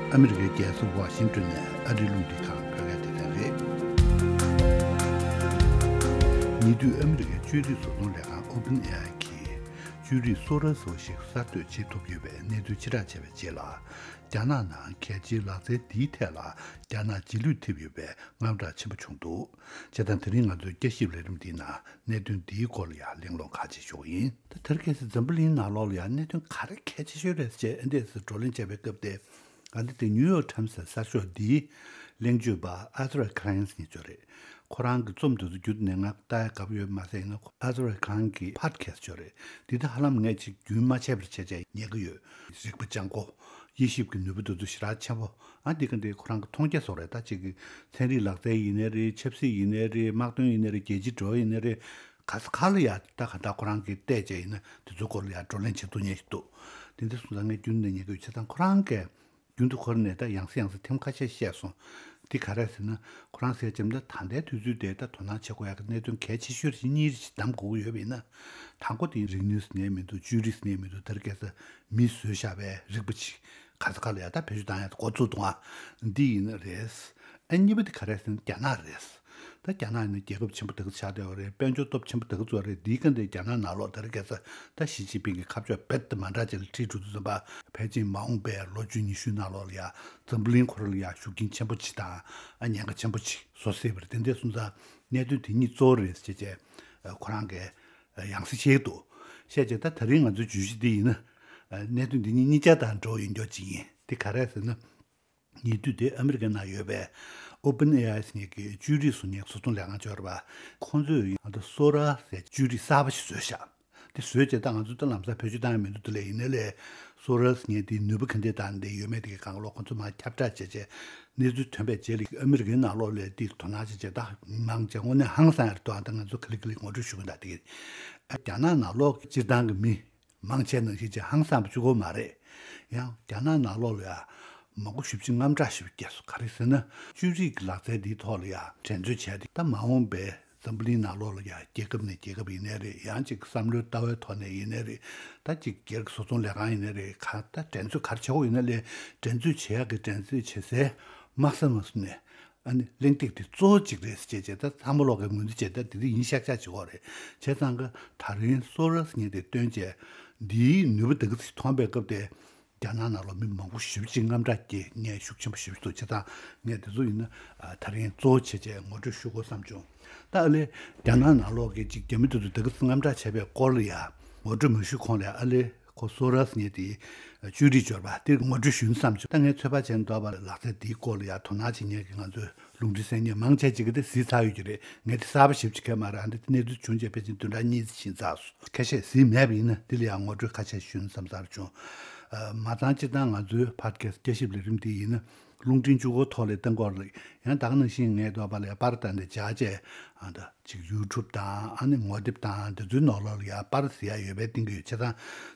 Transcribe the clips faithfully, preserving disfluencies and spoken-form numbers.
ཨ་མི་རི་ཀའི་རྒྱལ་ས་ཝ་ཤིང་ཏོན་ནས་ཨ་རིའི་རླུང་འཕྲིན་ཁང་བོད་སྐད་སྡེ་ཚན་རེད། ཉེ་དུས་ཨ་མི་རི་ཀའི་བཅོས་སྒྲིག་བཟོ་ཚོང་ལས་ཁང་ཨོ་པན་ཨེ་ཨའི་གིས་བཅོས་སྒྲིག་སོ་ར་ཟེར་བ་ཞིག་གསར་གཏོད་བྱེད་ཐུབ་ཡོད་པའི་གནས་ཚུལ་ཕྱིར་བསྒྲགས་བྱས་པའི་རྗེས་ལ། རྒྱ་ནག་ནང་གལ་ཆེའི་ལག་རྩལ་འདིའི་ཐད་ལ་རྒྱ་ནག་རྗེས་ལུས་ཐེབས་ཡོད་པའི་དངངས་སྐྲག་ཆེན་པོ་བྱུང་འདུག་བྱས་ཙང་དེ་རིང་ང་ཚོའི་བསྐྱར་ཞིབ་ལས་རིམ་འདིའི་ནང་གནད་དོན་འདིའི་སྐོར་ལ་ཡང་གླེང་སློང་ཁག་ཅིག་ཞུ་གི་ཡིན། ད་དེ་རིང་ཁ་སང་འཛམ་བུ་གླིང་ནང་ལོགས་ལ་ཡང་གནད་དོན་ག་རེ་གལ་ཆེ་ཤོས་རེད་ཅེས་ཨ་འདྲས་སུ་བགྲོ་གླེང་བྱས་པའི་སྐབས་དེ། ཨ་འདི་དེ་ནིའུ་ཡོག་ཊའིམ་སི་གསར་ཤོག་འདིའི་གླེང་བརྗོད་པ་ཨ་ཛ་ར་ཁ་ལན་ཟེར་མཁན་ཅིག་ཡོད་རེད། ཁོ་རང་གི་རྩོམ་དེ་ཚོ་བརྒྱུད་ནས་ང་ལྟ་ཡ་དགའ་པོ་ཡོད་མ་ཟད་ཡིན་ན་ཨ་ཛ་ར་ཁ་ལན་གྱི་ཕོ་ཌི་ཁ་སི་ཅིག་ཡོད་རེད། འདི་ད་ཧ་ལམ་ངས་ཅིག་རྒྱུན་མ་ཆད་པར་བྱས་བྱས་ཉན་གྱི་ཡོད། རིག་པ་སྤྱང་པོ། དབྱེ་ཞིབ་ཀྱི་ནུས་པ་དེ་ཚོ་ཞེ་དྲག་ཆེན་པོ། ཨ་འདི་ག་འདི་ཁོ་རང་གི་མཐོང་རྒྱ་བཟོ་རེད། ད་ཅིག་གི་ཚན་རིག་ལག་རྩལ་ཡིན་ནའི་རེད། ཆབ་སྲིད་ཡིན་ནའི་རེད། དམག་དོན་ཡིན་ནའི་རེད། རྒྱལ་སྤྱིའི་འགྲོ་བ་ཡིན་ནའི་རེད། ག་ས་ག་ལ་ཡ་ད་ག་ད་ཁོ་རང་གིས་བལྟས་བྱས་ཡིན་ན་དེ་ཚོ་སྐོར་ལ་ཡ་བགྲོ་གླེང་བྱེད་ཐུབ་མཁན་ཞིག་འདུག་དེ་འདྲ་སོང་ཙང་ངས་རྒྱུན་ནས་ཉན་གྱི་ཡོད། བྱས་ཙང་ཁོ་རང་གིས་རྒྱུན་དུ་ཁོ་རང་ནས་ད་ཡང་སེ་ཡང་སེ་ཐེངས་ཁ་ཤས་བཤད་སོང་། འདི་ག་རེ་ཟེར་ན་ཁོ་རང་ཟེར་ཅེས་ད་ད་ལྟའི་དུས་ཚོད་དེ་ད་དོ་སྣང་བྱེད་དགོས་ཡག་གི་གནད་དོན་གལ་ཆེ་ཤོས་རེད། གཉིས་རེ་ཞིག་གདམ་དགོས་ཀྱི་ཡོད་པ་ཡིན་ན། དང་པོ་དེ་རིག་ནུས་ཟེར་མཁན་མི་འདུག་བཅོས་སྒྲིག་ཟེར་མཁན་མི་འདུག་དེར་ཁ་སང་མིས་བཟོས་བཞག་པའི་རིག་པ་ཅིག་ག་ས་ག་ལ་ཡ་ད་བེད་སྤྱོད་བཏང་ཡ་འགོ་བཙུགས་འདུག་ཨ། འདི་ཡིན་ན་རེད། ཨ་གཉིས་པ་དེ་ག་རེ་ཟེར་ན་རྒྱ་ནག་རེད། ད་རྒྱ་ནག་ནི་རྒྱལ་ཁབ་ཆེན་པོ་དེ་ག་ཆགས་བསྡད་པ་རེད། དཔལ་འབྱོར་སྟོབས་ཆེན་པོ་དེ་ག་ཚོ་རེད། འདིའི་སྒང་དེ་རྒྱ་ནག་ནང་ལོགས་དེར་ཁ་སང་ད་ཞི་ཅིན་ཕིང་གི་ཁ་ཕྱོགས་རྦད་དེ་མ་འདྲ་ཅིག་ལ་ཁྲིད་འགྲོ་དུས་ཙམ་པ་ཕལ་ཆེར་མ་འོངས་པའི་ལོ་བཅུ་ཉི་ཤུ་ནང་ལོགས་ལ་ཡ་འཛམ་བུ་གླིང་ཁོ་རང་ལ་ཡ་ཤུགས་རྐྱེན་ཆེན་པོ་ཅིག་དང་ཨ་ཉེན་ཁ་ཆེན་པོ་ཅིག་བཟོ་སྲིད་པ་རེད། དེ་འདྲ་སོང་ཙང་གནད་དོན་དེ་གཉིས་གཙོ་བོ་རེད་ཟེར་བྱས་ཁོ་རང་གིས་ཡང་སེ་བཤད་འདུག་བཤད་བྱས་ད་ད་རིང་ང་ཚོའི་བརྗོད་གཞི་འདི་ཡིན་ན་གནད་དོན་འདི་གཉིས་གཉིས་ཆ་དང་འབྲེལ་བ་ཡོད་མཁན་ཅིག་ཡིན། དེ་ག་རེ་ཟེར་ན། ཉེ་དུས་དེ་ཨ་མི་རི་ཀའི་ནང་ཡོད་པའི་ཨོ་པན་ཨེ་ཨའི་ཟེར་མཁན་གྱི་བཅོས་སྒྲིག་བཟོ་མཁན་བཟོ་ཚོང་ལས་ཁང་ཅིག་ཡོད་རེད་པ། ཁོང་ཚོས་ཡང་ད་སོ་ར་ཟེར་བཅོས་སྒྲིག་གསར་པ་ཞིག་བཟོས་ཤག་དེ་བཟོས་བྱས་ད་ང་ཚོ་ད་ལམ་སང་བེད་སྤྱོད་བཏང་ཡ་མི་འདུག་དེ་ལས་ཡིན་ནའི་ལས་སོ་ར་ཟེར་མཁན་དེའི་ནུས་པ་ག་འདྲས་བཏང་འདི་ཡོད་མེད་དེ་གི་སྒང་ལོགས་ཁོང་ཚོ་མར་ཁྱབ་བསྒྲགས་བྱས་བྱས་གནས་ཚུལ་ཐོན་པའི་རྗེས་ལ་ཨ་མི་རི་ཀའི་ནང་ལོགས་ལ་དེ་དོ་སྣང་བྱས་བྱས་ད་མང་ཆེ་དངོས་གནས་ཧང་སང་ཡ་རེད་འདུག་ཨ་ད་ང་ཚོ་ག་ལེ་ག་ལེ་ངོ་སྤྲོད་ཞུ་གི་ད་དེ་གི་རྒྱ་ནག་ནང་ལོགས་སྤྱིར་བཏང་གི་མི། མང་ཆེ་ནང་བཞིན་ཅིག་ཧང་སངས་པ་གཅིག་པོ་མ་རེད། ཡང་རྒྱ་ནག་ནང་ལོགས་ལ་ཡང་མང་པོ་ཞེ་པོ་ཅིག་དངངས་སྐྲག་ཞེ་པོ་སྐྱེས་སོང་། ག་རེ་ཟེར་ན་བཅོས་སྒྲིག་གི་ལག་རྩལ་འདིའི་ཐོག་ལ་ཡང་འགྲན་རྩོད་བྱས་ཏེ་ད་མ་འོངས་པའི་འཛམ་བུ་གླིང་ནང་ལོགས་ལ་ཡང་རྒྱལ་ཁབ་ནས་རྒྱལ་ཁབ་ཡིན་ནའི་རེད། ཡང་ཅིག་བསམ་བློའི་ལྟ་བའི་ཐོག་ནས་ཡིན་ནའི་རེད། ད་ཅིག་སྒེར་གྱི་བཟོ་ཚོང་ལས་ཁང་ཡིན་ནའི་རེད། ག་ད་འགྲན་རྩོད་ག་རེ་བྱེད་དགོས་ཡིན་ན་ལས་འགྲན་རྩོད་བྱེད་ཡག་གི་འགྲན་རྩོད་བྱེད་སའི་དམག་ས་མ་སུ་ནས། ཨ་ནི་གླེང་སྟེགས་དེ་གཙོ་བོ་གཅིག་རེད་ཟེར་བྱས་བྱས་ད་ཚང་མ་ལོག་གི་ངོས་འཛིན་བྱས་ད་དེ་དེ་ཡིན་ཤག་ཤག་བྱེད་དགོས་རེད། བྱས་ཙང་གི་ད་རིང་སོ་ར་ཟེར་མཁན་དེ་བཏོན་བྱས་འདིའི་ནུས་པ་དེ་ག་ཚོད་མཐོང་པའི་སྐབས་དེ་རྒྱ་ནག་ནང་ལོགས་མི་མང་པོ་ཞེ་པོ་ཅིག་དངངས་སྐྲག་སྐྱེ་ངས་ཤུགས་ཆེན་པོ་ཞེ་པོ་ཅིག་འདུག་བྱས་ཙང་ངས་དེ་ཚོ་ཡིན་ན་ད་རིང་གཙོ་བོ་བྱས་བྱས་ངོ་སྤྲོད་ཞུ་དགོས་བསམ་བྱུང་། ད་ཨ་ལེ་རྒྱ་ནག་ནང་ལོགས་ཀྱི་ཅིག་རྒྱ་མི་དེ་ཚོ་དེ་ག་ཚོད་དངངས་སྐྲག་བྱས་པའི་སྐོར་ལ་ཡ་ངོ་སྤྲོད་མ་ཞུས་གོང་ལ་ཨ་ལེ། ཁོ་སོ་ར་ཟེར་མཁན་དེ་བཅོས་སྒྲིག་འབྱོར་པ་དེ་ངོ་སྤྲོད་ཞུ་ན་བསམ་བྱུང་། ད་ངས་ཚོད་དཔག་བྱས་ན་འདོད་པ་ལ་ལག་རྩལ་དེའི་སྐོར་ལ་ཡང་དོ་སྣང་བྱེད་མཁན་གྱི་ང་ཚོའི་རླུང་འཕྲིན་གསན་མཁན་མང་ཆེ་ཅིག་གིས་དེ་གཟིགས་ཚར་ཡོད་ཀྱི་རེད། ངས་དེ་གསར་པ་ཞིབ་ཅིག་གས་མ་རེད། ཨ་འདི་དེ་གནས་ཚུལ་བྱུང་རྗེས་ཕལ་ཆེར་བདུན་ཕྲག་གཉིས་ཙམ་ཕྱིན་ཚར་སོང་། ཁ་ཤས་གཟིགས་མེད་པ་ཡིན་ན་དེ་ལ་ཡང་ངོ་སྤྲོད་ཁ་ཤས་ཞུ་ན་བསམ་ཚར་བྱུང་། མ་ཚང་སྤྱིར་བཏང་ང་ཚོའི་ཕོ་ཌི་ཁ་སི་བསྐྱར་ཞིབ་ལས་རིམ་དེ་ཡིན་ན་རླུང་འཕྲིན་གཅིག་པོའི་ཐོག་ལ་བཏང་གི་ཡོད་རེད། ཡང་ད་ག་ནང་བཞིན་ངས་འདོད་པ་ལ་ཡང་པར་བཏང་སྟེ་སྦྱར་བྱས་ཨ་ད། ཅིག་ཡུ་ཊུབ་དང་ཨ་ནི་ངོ་དེབ་དང་དེ་ཚོའི་ནང་ལོགས་ལ་ཡང་པར་གཟིགས་ཡ་ཡོད་པའི་གཏན་འཁེལ་ཡོད། བྱས་ཙང་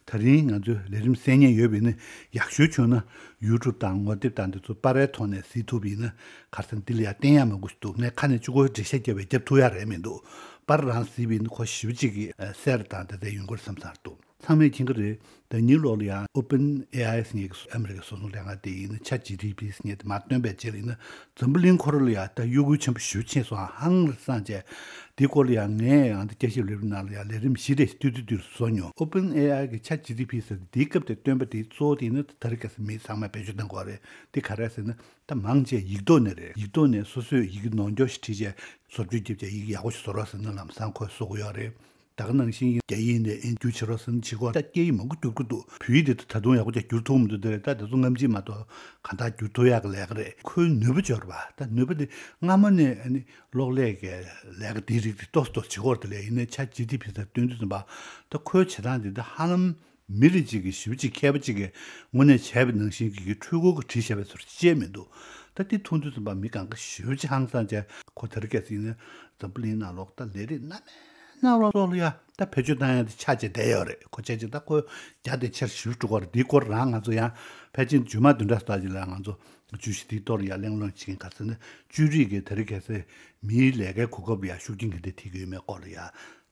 ད་རིང་ང་ཚོའི་ལས་རིམ་གསན་མཁན་ཡོད་པ་ཡིན་ན་ཡག་ཤོས་བྱུང་ན་ཡུ་ཊུབ་དང་ངོ་དེབ་དང་དེ་ཚོ་པར་རའི་ཐོག་ནས་གཟིགས་ཐུབ་པ་ཡིན་ན་ཁ་སང་འདི་ལ་ཡང་བསྟན་ཡ་མང་པོ་ཞིག་འདུག་ངས་ཁ་ནས་གཅིག་པོ་འགྲེལ་བཤད་བརྒྱབ་པས་རྒྱབ་ཐུབ་ཡ་རེད་མི་འདུག་པར་རང་གཟིགས་པ་ཡིན་ན་ཁོ་ཞེ་པོ་ཅིག་གི་གསལ་དང་དེ་འདྲ་ཡོང་གི་རེད་བསམ་ཚར་འདུག་ཚང་མས་མཁྱེན་གྱི་རེད། ད་ཉིན་ལོག་ལ་ཡང་ཨོ་པན་ཨེ་ཨའི་ཟེར་མཁན་གྱི་ཨ་མི་རི་ཀའི་བཟོ་ཚོང་ལས་ཁང་དེ་ཡིན་ན་ཆེ་ཊི་ཇི་ཊི་པི་ཟེར་མཁན་དེ་མར་བཏོན་པའི་རྗེས་ལ་ཡིན་ན་འཛམ་བུ་གླིང་ཁོ་རང་ལ་ཡང་ད་གཡོ་འགུལ་ཆེན་པོ་ཞེ་པོ་ཕྱིན་སོང་། ཧང་སངས་བྱས། དེའི་སྐོར་ལ་ཡང་ངས་ཡང་ད་བསྐྱར་ཞིབ་ལས་རིམ་ནང་ལ་ཡང་ལས་རིམ་བཞི་རེ་ཏུ་ཏུ་ཏུ་བཟོ་མྱོང་། ཨོ་པན་ཨེ་ཨའི་གི་ཆེ་ཊི་ཇི་ཊི་པི་ཟེར་དེའི་སྐབས་དེ་བཏོན་པ་དེའི་གཙོ་བོ་དེ་ཡིན་ན་ད་རེས་ཁ་སང་མི་ཚང་མས་བེད་སྤྱོད་གཏང་དགོས་རེད། དེ་ག་རེ་ཟེར་ན་ད་མང་ཆེ་ཡིག་ཐོག་ནས་རེད། ཡིག་ཐོག་ནས་སོ་སོས་ཡི་གེ་ནོར་འཁྱོག་ཞིག་བྲིས་བྱས་བཟོ་བཅོས་བརྒྱབ་བྱས་ཡི་གེ་ཡག་པོ་ཞིག་བཟོ་རོགས་ཟེར་ན་ལམ་སང་ཁོས་བཟོ་གི་ཡོད་རེད། ད་ག་ནང་བཞིན་རྒྱ་ཡིག་ནས་ཨེ་འགྱུར་བྱེད་རོགས་ཟེར་ན་བྱེད་ཀྱི་ཡོད་རེད། ད་སྐད་ཡིག་མང་པོ་བསྒྱུར་གྱི་འདུག་བོད་ཡིག་དེ་ད་ད་དུང་ཡག་པོ་ཅིག་བསྒྱུར་ཐུབ་མི་འདུག་དེ་རེད། ད་དེ་ཚོ་སྔ་ཕྱི་མ་གཏོགས་གང་ལྟར་བསྒྱུར་ཐུབ་ཡག་གི་ལས་ཀ་རེད། ཁོའི་ནུས་པ་འབྱོར་བ་ད་ནུས་པ་དེ་སྔ་མོ་ནས་ཨ་ནི་གློག་ཀླད་ཀྱི་ལས་ཀ་དེའི་རིགས་དེ་ཏོག་ཙམ་ཏོག་ཙམ་བྱེད་ཀྱི་ཡོད་རེད། དེ་ལས་ཡིན་ནའི་ཆེ་ཊི་ཇི་ཊི་པི་ཟེར་བཏོན་དུས་ཙམ་པ་ད་ཁོའི་བྱེད་སྟངས་དེ་ད་ཧ་ལམ་མི་རེ་གཅིག་གིས་ཞེ་པོ་ཅིག་མཁས་པ་གཅིག་གིས་དངོས་གནས་བྱས་པ་ནང་བཞིན་གྱི་འཕྲུལ་འཁོར་གྱིས་བྲིས་བཞག་པའི་བཟོ་འདྲ་བྱས་མི་འདུག་ད་དེ་མཐོང་དུས་ཙམ་པ་མི་གང་ག་ཞེ་པོ་ཅིག་ཧང་སངས་བྱས། ཁོ་དེ་རིང་ཁ་སང་ཡིན་ན་འཛམ་བུ་གླིང་ནང་ལོགས་ད་ལས་རིགས་སྣ་མིན་སྣ་ཚོགས་ལ་ཡ་ད་བེད་སྤྱོད་བཏང་ཡ་དེ་ཆགས་བྱས་བསྡད་ཡོད་རེད། ཁོ་བྱས་ཙང་ད་ཁོ་རྒྱ་དེ་ཆེར་ཞེ་པོ་འགྲོ་གི་རེད། འདིའི་སྐོར་རང་ང་ཚོ་ཡང་ཕལ་ཆེར་རྗེས་མ་བདུན་ཕྲག་ལྟར་ཅིག་ལ་ང་ཚོ་བརྗོད་གཞི་འདིའི་ཐོག་ལ་ཡ་གླེང་སློང་བྱེད་མཁན་ག་ཚོད་ན་བཅོས་སྒྲིག་གི་དེ་རིང་ཁ་སང་མིའི་ལས་ཀའི་གོ་སྐབས་ལ་ཡ་ཤུགས་རྐྱེན་ག་འདྲ་ཐེབས་ཀྱི་ཡོད་མེད་སྐོར་ལ་ཡ།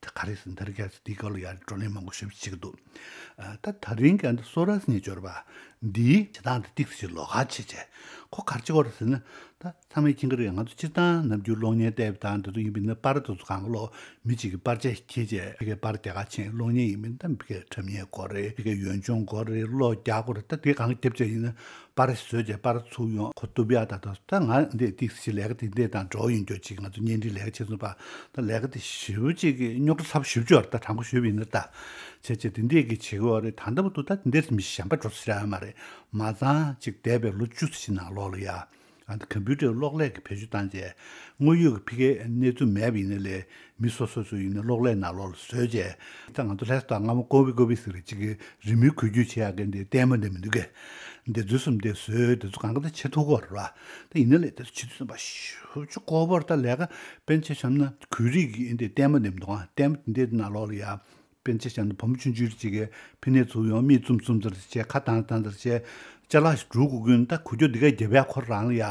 ད་ག་རེ་ཟེར་ན་ད་རེས་ཁ་སང་འདིའི་སྐོར་ལ་ཡང་བགྲོ་གླེང་མང་པོ་ཞེ་པོ་ཅིག་བྱེད་ཀྱི་འདུག་ཨ་ད་ད་རིང་གི་ཨ་ནི་སོ་ར་ཟེར་མཁན་འབྱོར་པ་ འདིའི་བྱེད་སྟངས་དེ་ཏོག་ཙམ་ལོགས་ཀ་བྱས་བྱས། ཁོ་ག་རེ་བྱེད་ཀྱི་ཡོད་རེད་ཟེར་ན། ད་ཚང་མས་མཁྱེན་གྱི་རེད། ང་ཚོ་སྤྱིར་བཏང་ནམ་རྒྱུན་གློག་བརྙན་བལྟས་པ་དང་དེ་ཚོ་ཡིན་པ་ཡིན་ན། པར་དེ་ཚོ་གང་ག་ལོག་མི་གཅིག་གིས་པར་ཆས་འཁྱེར་བྱས་ཕ་གིར་པར་རྒྱག་ག་ཕྱིན། གློག་བརྙན་ཡིན་པ་ཡིན་ན་ད་ཕ་གིར་འཁྲབ་མཁན་དགོས་རེད། ཕ་གིར་ཡོན་ཆུང་དགོས་རེད། གློག་རྒྱག་དགོས་རེད། ད་དེ་གང་ག་བརྒྱབ་བྱས་ཡིན་ན། པར་བཟོས་བྱས་པར་ཚུར་ཡོང་། ཁོ་གཏུབ་ཡག་ད་ད་ད་ང་འདི་ཏོག་ཙམ་ལས་ཀ་དེ་འདྲས་དང་འབྲེལ་བ་ཡོད་མཁན་ཅིག་ང་ཚོ་བརྙན་འཕྲིན་ལས་ཀ་བྱེད་མཁན་པ། ད་ལས་ཀ་དེ་ཞེ་པོ་ཅིག་གི་རྙོག་དྲ་ཚ་པོ་ཞེ་པོ་ཅིག་ཡོད་རེད། ད་དྲང་པོ་ཞུས་པ་ཡིན་ན། ད་བྱས་བྱས་དེ་འདྲས་ཀྱི་བྱེད་ཀྱི་ཡོད་རེད། ད་ལྟ་བར་དུ་ད་དེ་འདྲས་མི་གཞན་པ་འགྲོ་ས་རག་ཡོད་མ་རེད། མ་ཚང་ཅིག་འདས་པའི་ལོ་བཅུ་ཙམ་ཞིག་ནང་ལོགས་ལ་ཡ། ཨ་ནི་ཀམ་པུ་ཊར་གློག་ཀླད་ཀྱི་བེད་སྤྱོད་བཏང་བྱས། དངོས་ཡོད་ཀྱི་ཕ་གིའི་གནས་ཚུལ་མེད་པ་ཡིན་ན་ལས། མི་སོ་སོ་སོ་ཡིན་ན་གློག་ཀླད་ནང་ལོགས་ལ་བཟོས་བྱས། ད་ང་ཚོ་ལྷ་ས་དང་སྔ་མོ་ཀོ་བི་ཀོ་བི་ཟེར་རེད། ཅིག་གི་རི་མོའི་འགུལ་སྐྱོད་བྱེད་ཡག་གི་འདི་ལྟད་མོ་འདི་མི་འདུག་གས། འདི་རྫུན་གསུམ་འདི་བཟོས་དེ་ཚོ་གང་ག་ད་བྱེད་ཐུབ་ཀྱི་ཡོད་རེད་པ། ད་ཡིན་ན་ལས་དེ་ཚོ་བྱེད་དུས་ཙམ་པ་ཞེ་པོ་ཅིག་ཁག་པོ་རེད། ད་ལས་ཀ་དཔེར་ན་ཆ་བཞག་ན་གུས་རིགས་ཀྱི་འདི་ལྟད་མོ་འདི་མི་འདུག་ཨ། ལྟད་མོ་འདི་ནང་ལོགས་ལ་ཡ། དཔེར་ན་ཆ་བཞག་ན་བུ་མོ་ཆུང་ཆུང་ཅིག་གིས་ཕི་ནས་ཚུར་ཡོང་། མིག་བཙུམ་བཙུམ་ཙམ་བྱས། ཁ་གདངས་གདངས་ཙམ་བྱས། ཅ་ལག་ཞིག་སྒྲུག་དགོས་ཀྱི་ཡོད་ན། ད་འགུལ་སྐྱོད་འདི་ག་རྒྱབ་ཡག་ཁོ་རང་ལ་ཡ།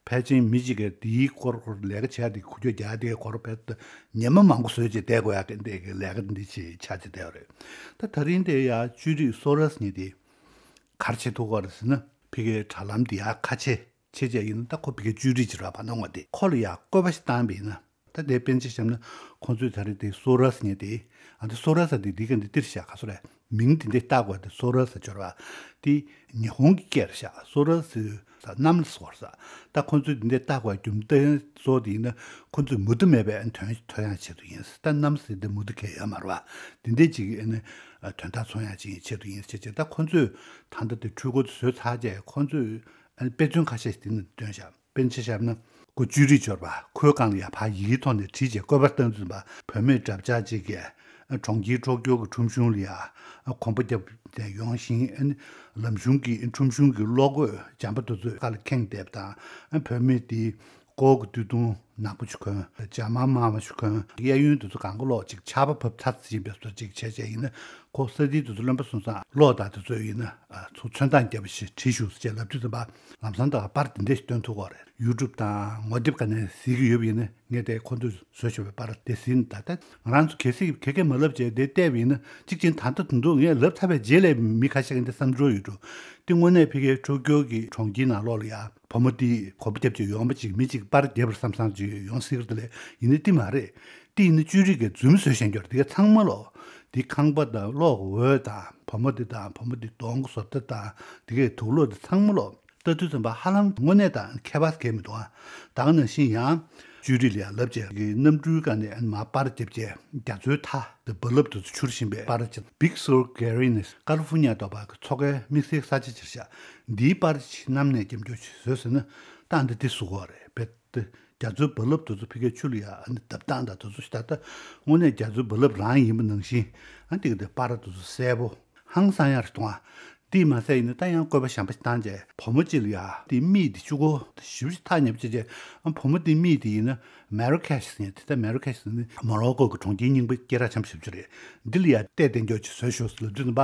ཕལ་ཆེར་མི་གཅིག་གིས་འདིའི་སྐོར་སྐོར་ལས་ཀ་བྱེད་ཡག་འདི། འགུལ་སྐྱོད་རྒྱག་ཡག་འདིའི་སྐོར་བས་ཉི་མ་མང་པོ་བཟོས་བྱས་བསྡད་དགོས་ཡག་གི་འདི་གི་ལས་ཀ་འདི་ཅིག་ཆགས་བྱས་བསྡད་ཡོད་རེད། ད་ད་རིང་འདི་ཡ་བཅོས་རིག་སོ་ར་སི་ཉིད་དེ་ག་རེ་བྱེད་ཐུབ་ཀྱི་ཡོད་རེད་ཟེར་ན། ཕ་གིའི་དྲ་ལམ་འདི་ཡ་ཁ་ཕྱེ། ཕྱེ་བྱས་ཡིན་ན། ད་ཁོ་ཕ་གིའི་བཅོས་རིག་ཅིག་རེད་པ། ནང་བ་དེ་ཁོ་ལ་ཡ་བཀོད་པ་ཞིག་བཏང་བ་ཡིན་ན། ད་དེ་དཔེར་ན་ཆ་བཞག་ན་ཁོང་ཚོས་ད་རེས་དེ་སོ་ར་སི་ཉིད་དེ། ཨ། འདི་སོ་ར་ས་འདི་འདི་ག་འདི་ཏིར་ཤ་ག་སོ་རེད། མིང་དེ་འདྲས་བཏགས་དགོས་དེ། སོ་ར་ས་སྦྱོར་བ་དེ་ཉི་ཧོང་གི་སྐད་རེད་ཤག་སོ་ར་སི་ས་གནམ་ལ་སོ་ར་ས། ད་ཁོང་ཚོས་འདི་འདྲས་བཏགས་དགོས་རྒྱུ་མཚན་སོགས་དེ་ཡིན་ན། ཁོང་ཚོས་མུ་མཐུད་མེད་པའི་དོན་ཐོན་ཡག་ཆེད་དུ་ཡིན། ད་གནམ་ཟེར་དེ་མུ་མཐུད་གང་ཡོད་མ་རེད་པ། འདི་འདྲས་ཅིག་ཨ་ནི་དོན་དག་མཚོན་ཡག་ཅིག་ཡིན་ཆེད་དུ་ཡིན་ཟེར་བྱས། ད་ཁོང་ཚོས་ད་ལྟ་དེ་འཕྲུལ་འཁོར་དེ་བཟོས་ཚར་རྗེས། ཁོང་ཚོས་ཨ་ནི་དཔེ་མཚོན་ཁ་ཤས་ཤིག་འདི་ནས་བཏོན་བཞག་དཔེར་ན་ཆ་བཞག་ན། ཁོ་བཅོས་རིག་སྦྱོར་བ། ཁོའི་སྒང་ལ་ཡ་ཕར་ཡི་གེའི་ཐོག་ནས་བྲིས་བྱས་བཀོད་པ་བཏང་ཚུལ་པ། བུད་མེད་འདྲ་པོ་ཅིག་གིས་གྲོང་ཁྱེར་ཊོ་ཀྱོ་གི་ཁྲོམ་གཞུང་ལ་ཡ་གོམ་པ་བརྒྱབ་ནས་ཡོང་ཞིང་། ལམ་གཞུང་གི་ཁྲོམ་གཞུང་གི་གློག་སྒོ་འཇམ་པོ་དེ་ཚོའི་ཁ་ལ་ཁེངས་བསྡད་པ་དང་། བུད་མེད་དེས་མགོ་གི་སྟོད་ཐུང་ནག་པོ་ཞིག་གོན། ཇ་མ་དམར་བ་ཞིག་གོན། གཡས་གཡོན་དེ་ཚོ་གང་ག་ལོག་ཅིག་ཆར་པ་བབས་ཚར་ཟིན་པའི་བཟོ་ཅིག་བྱས་བྱས་ཡིན་ན། ཁོ་ས་དེའི་དུས་ཚོད་རློན་པ་སོང་ཙང་གློག་དང་དེ་ཚོ་ཡིན་ན། ཨ། ཚུར་ཚོན་མདངས་རྒྱབ་པ་ཞིག་བྲིས་བཞག་ཟེར་ལབ་དུས་ཙམ་པ། ལམ་སང་ད་པར་དེ་འདྲས་ཤིག་སྟོན་ཐུབ་ཀྱི་ཡོད་རེད། ཡུ་ཊུབ་དང་ངོ་དེབ་ག་ནས་གཟིགས་ཀྱི་ཡོད་པ་ཡིན་ན། ངས་དེ་ཁོ་ཚོས་བཟོས་བཞག་པའི་པར་དེ་གཟིགས་ན། ད་ལྟ་ང་རང་ཚོ་གལ་སྲིད་ག་གེ་མ་ལབ་བྱས་དེ་བལྟས་པ་ཡིན་ན། གཅིག་བྱས་ན་ད་ལྟ་དེ་ཚོ་ངས་ལབ་ཚར་བའི་རྗེས་ལ་མི་ཁ་ཤས་ཀྱིས་འདི་བསམ་ཚུལ་ཡོད་འགྲོ། དེ་དངོས་གནས་ཕ་གིའི་ཊོ་ཀྱོ་གི་གྲོང་ཁྱེར་ནང་ལོགས་ལ་ཡ། བུ་མོ་དེས་གོམ་པ་རྒྱབ་བྱས་ཡོང་བ་ཅིག་མི་གཅིག་པར་རྒྱབ་པར་བསམ་བསམ་ཅིག་ཡོང་སྲིད་ཀྱི་རེད། དེ་ལས་ཡིན་ན་དེ་མ་རེད། དེ་ཡིན་ན་བཅོས་རིག་གིས་རྫུན་བཟོས་བཞག་རྒྱུ་རེད། དེ་ག་ཚང་མ་ལོག་དེ་ཁང་པ་དང་གློག་འོད་དང་། བུ་མོ་དེ་དང་། བུ་མོ་དེ་གདོང་གི་བཟོ་ལྟ་དང་། དེ་གའི་དུག་ལོག་དེ་ཚང་མ་ལོག་ལྟ་དུས་ཙམ་པ་ཧ་ལམ་དངོས་གནས་དང་ཁྱད་པར་གང་ཡང་མི་འདུག་ཨ། ད་ག་ནང་བཞིན་ཡང་བཅོས་རིག་ལ་ཡང་ལབ་བྱས་ཀྱི་གནམ་གྲུའི་སྒང་ནས་མར་པར་རྒྱབ་བྱས་རྒྱ་མཚོའི་མཐའ་དེ་རྦ་རླབས་དེ་ཚོ་འཕྱུར་བཞིན་པའི་པར་བྱས། Big Sur Gallery ནི་ཀ་ལི་ཧྥོ་ནི་ཡ་སྡོད་པ་གི་མཚོ་ཁའི་དམིགས་བསལ་ས་ཆ་ཅིག་རེད་ཤག་འདིའི་པར་ཅིག་གནམ་ནས་རྒྱབ་སྐྱོར་ཅིག་བཟོས་ཟེར་ན། ད་འདི་དེ་བཟོ་དགོས་རེད། དཔེ་དེ་རྒྱ་མཚོའི་རྦ་རླབས་དེ་ཚོ་ཕ་གིའི་ཆུ་ལ་ཡ་ཨ་ནི་བརྡབ་སྟངས་དང་དེ་ཚོ་ཞིག་ད་ལྟ་དངོས་གནས་རྒྱ་མཚོའི་རྦ་རླབས་རང་ཡིན་པ་ནང་བཞིན། ཨ། འདི་གི་འདི་པར་དེ་ཚོ་གསལ་པོ་ཧང་སང་ཡག་རེད་འདུག་ཨ། དེ་མ་ཟད་ཡིན་ན་ད་ཡང་བཀོད་པ་གཞན་པ་ཞིག་བཏང་བྱས། བུ་མོ་གཅིག་ལ་ཡ་དེ་མིག་དེ་གཅིག་པོ་ཞེ་པོ་ཅིག་ཐག་ཉེ་པོ་བྱས་བྱས། ཨ། བུ་མོ་དེའི་མིག་དེ་ཡིན་ན་མེ་ར་ཁེཤ་ཟེར་མཁན་དེ། ད་མེ་ར་ཁེཤ་ཟེར་ནི་མོ་རོ་ཀོ་གི་གྲོང་ཁྱེར་རྙིང་པ་སྐད་གྲགས་ཆེན་པོ་ཞེ་པོ་ཅིག་རེད། འདི་ལ་ཡ་གཏད་དེ་འཇོག་ཅིག་བཟོས་ཤོག་ཟེར་ལབ་དུས་ཙམ་པ།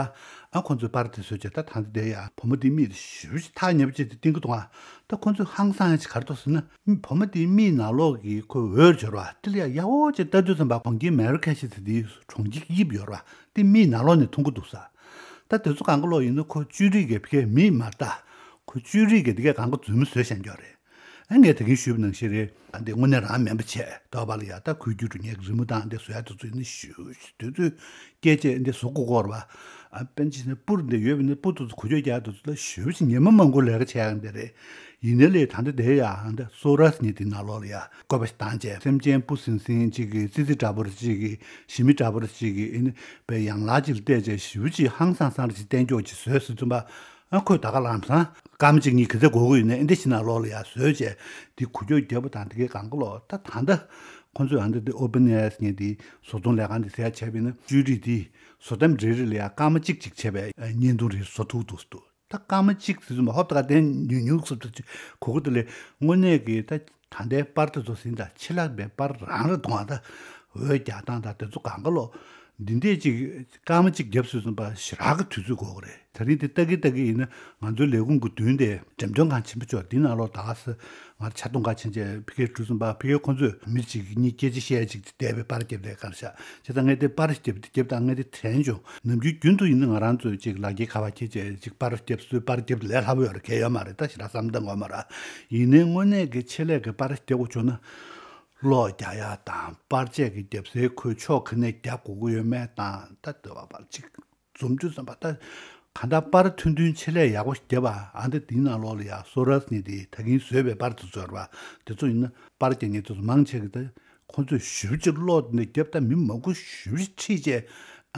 ཨ། ཁོང་ཚོས་པར་དེ་བཟོས་བྱས། ད་ད་འདི་དེ་ཡ་བུ་མོ་དེའི་མིག་དེ་ཞེ་པོ་ཅིག་ཐག་ཉེ་པོ་བྱས་ཏེ་བསྟན་གྱི་འདུག་ཨ། ད་ཁོང་ཚོས་ཧང་སང་ཡག་ཅིག་ག་རེ་འདུག་ཟེར་ན། བུ་མོ་དེའི་མིག་ནང་ལོགས་ཀྱི་ཁོའི་འོད་འབྱོར་བ་དེ་ལ་ཡ་ཡག་པོ་ཅིག་ལྟ་དུས་ཙམ་པ། གྲོང་ཁྱེར་མེ་ར་ཁེཤ་ཟེར་དེའི་གྲོང་ཁྱེར་གྱི་དབྱིབས་འབྱོར་བ་དེ་མིག་ནང་ལོགས་ནས་མཐོང་གི་འདུག་ས། ད་དེ་ཚོ་གང་ག་ལོག་ཡིན་ན་ཁོ་བཅོས་རིག་གིས་ཕ་གིའི་མིག་མ་ལྟ། ཁོ་བཅོས་རིག་གིས་དེ་གའི་གང་ག་རྫུན་མ་བཟོས་བཞག་རྒྱུ་རེད། ཨ། ངས་ད་གིན་ཞུས་པ་ནང་བཞིན་རེད། ཨ། འདི་དངོས་གནས་རང་མིན་པ་བྱས། ལྟོས་པ་ལ་ཡ། ད་གུས་འགྱུར་འགྲོ་མཁན་གྱི་རི་མོ་དང་འདི་བཟོ་ཡག་དེ་ཚོ་ཡིན་ན་ཞེ་པོ་ཅིག་དུས་ཚོད་བསྐྱལ་བྱས་འདི་བཟོ་དགོས་ཀྱི་ཡོད་རེད་པ། ཨ། དཔེར་ན་ཆ་བཞག་ན་སྤུ་རུ་འདི་ཡོད་པ་ཡིན་ན་སྤུ་དེ་ཚོ་འགུལ་སྐྱོད་རྒྱག་ཡག་དེ་ཚོ་ལ་ཞེ་པོ་ཅིག་ཉི་མ་མང་པོ་ལས་ཀ་བྱེད་ཡག་འདི་རེད། ཡིན་ནའི་ལས་ད་ལྟ་དེ་ཡ་ཨ་འདི་སོ་ར་སི་ཉིད་དེ་ནང་ལོགས་ལ་ཡ་བཀོད་པ་ཞིག་བཏང་བྱས། སེམས་ཅན་སྤུ་ཟིང་ཟིང་ཅིག་གི། ཙི་ཙི་འདྲ་པོ་རེ་ཅིག་གི། ཞི་མི་འདྲ་པོ་རེ་ཅིག་གི། ཨ་ནི་དཔེ་ཡན་ལག་ཅིག་ལ་བལྟས་བྱས་ཞེ་པོ་ཅིག་ཧང་སང་སང་རེ་ཅིག་བསྟན་ཀྱོག་ཅིག་བཟོས་ཟེར་དུས་ཙམ་པ། ཨ། ཁོས་ད་ག་ལམ་སང་སྐར་མ་གཅིག་གཉིས་ག་ཚོད་འགོར་གྱི་ཡོད་ནའི་འདི་ཞིག་ནང་ལོགས་ལ་ཡ་བཟོས་བྱས་དེ་འགུལ་སྐྱོད་རྒྱབ་པ་དང་དེ་གའི་གང་ག་ལོག་ད་ད་ལྟ་ཁོང་ཚོས་ཨ་འདི་འདི་ཨོ་པན་ཨེ་ཨེས་ངས་འདི་བཟོ་ཚོང་ལས་ཁང་འདི་ཟེར་ཡ་བྱས་པ་ཡིན་ན། བཅོས་རིག་འདི་བཟོ་གཏམ་རེ་རེ་ལ་ཡ་སྐར་མ་གཅིག་གཅིག་བྱས་པའི་བརྙན་ཐུང་རེ་བཟོ་ཐུབ་འདུག་ཟེར་འདུག་ད་སྐར་མ་གཅིག་ཟེར་དུས་ཙམ་པ་ཧོབ་ཏེ་ག་དེ་ཉུང་ཉུང་ཟེར་དུས་གོ་གི་འདུག་ལས། དངོས་གནས་ཀྱི་ད་ད་ལྟའི་པར་དེ་ཚོ་ཟིན། ད་ཕྱི་ལོགས་པའི་པར་རང་རེད་འདུག་ཨ། ད་འོད་རྒྱག་སྟངས་དང་དེ་ཚོ་གང་ག་ལོག་འདི་འདྲས་ཅིག་སྐར་མ་གཅིག་བརྒྱབ་ཟིན་སོང་པ་ཞེ་དྲག་གི་དུས་ཚོད་འགོར་གི་རེད། ད་རིང་འདི་ལྟ་གི་ལྟ་གི་ཡིན་ན་ང་ཚོའི་ལས་ཁུངས་ཀྱི་མདུན་དེ་འགྲེམས་སྟོན་ཁང་ཆེན་པོ་ཅིག་ཡོད། འདི་ནང་ལོགས་ད་ག་སེ་ང་ཆ་ཚང་ཁ་ཕྱིན་བྱས་ཕ་གིར་འགྲོ་སོང་པ། ཕ་གིར་ཁོང་ཚོས་མི་གཅིག་གཉིས་སྐད་ཆ་བཤད་ཅིག་བསྡད་པའི་པར་རྒྱབ་ལས་གར་ཤག་བྱས་ཙང་ངས་དེ་པར་རྒྱབ་དེ་རྒྱབ་དང་ངས་དེ་དྲན་བྱུང་། ནམ་རྒྱུན་རྒྱུན་དུ་ཡིན་ན་ང་རང་ཚོས་ཅིག་ལག་འཁྱེར་ཁ་པར་འཁྱེར་བྱས་ཅིག་པར་རྒྱབ་སྲོལ་པར་རྒྱབ་ལས་སླ་པོ་ཡོད་རེད། གལ་ཡོད་མ་རེད། ད་ཞེ་དྲག་བསམ་བློ་གཏོང་དགོས་མ་རེད། ཡིན་ནའི་དངོས་གནས་ཀྱི་ཆེད་ལས་ཀྱི་པར་རྒྱབ་དགོས་བྱུང་ན། གློག་རྒྱག་ཡ་དང་པར་ཆས་ཀྱི་རྒྱབ་སའི་ཁོས་ཕྱོགས་ག་ནས་རྒྱབ་དགོས་ཀྱི་ཡོད་མེད་དང་ད་ལྟ་བ་པར་གཅིག་འཛོམས་རྒྱུ་བསམ་པ་ད། གང་ལྟར་པར་ཐུང་ཐུང་ཆེད་ལས་ཡག་པོ་བརྒྱབ་པ་ཨ་འདི་དེའི་ནང་ལོགས་ལ་ཡ་སོ་ར་སི་ནི་དེ་ད་གིན་བཟོས་པའི་པར་དེ་ཚོ་རེད་པ། དེ་ཚོ་ཡིན་ན་པར་རྒྱག་མཁན་དེ་ཚོ་མང་ཆེ་གི་ད་ཁོང་ཚོས་ཞེ་པོ་ཅིག་གློག་འདི་རྒྱབ་ད་མི་མང་པོ་ཞེ་པོ་ཅིག་ཁྲིད་བྱས་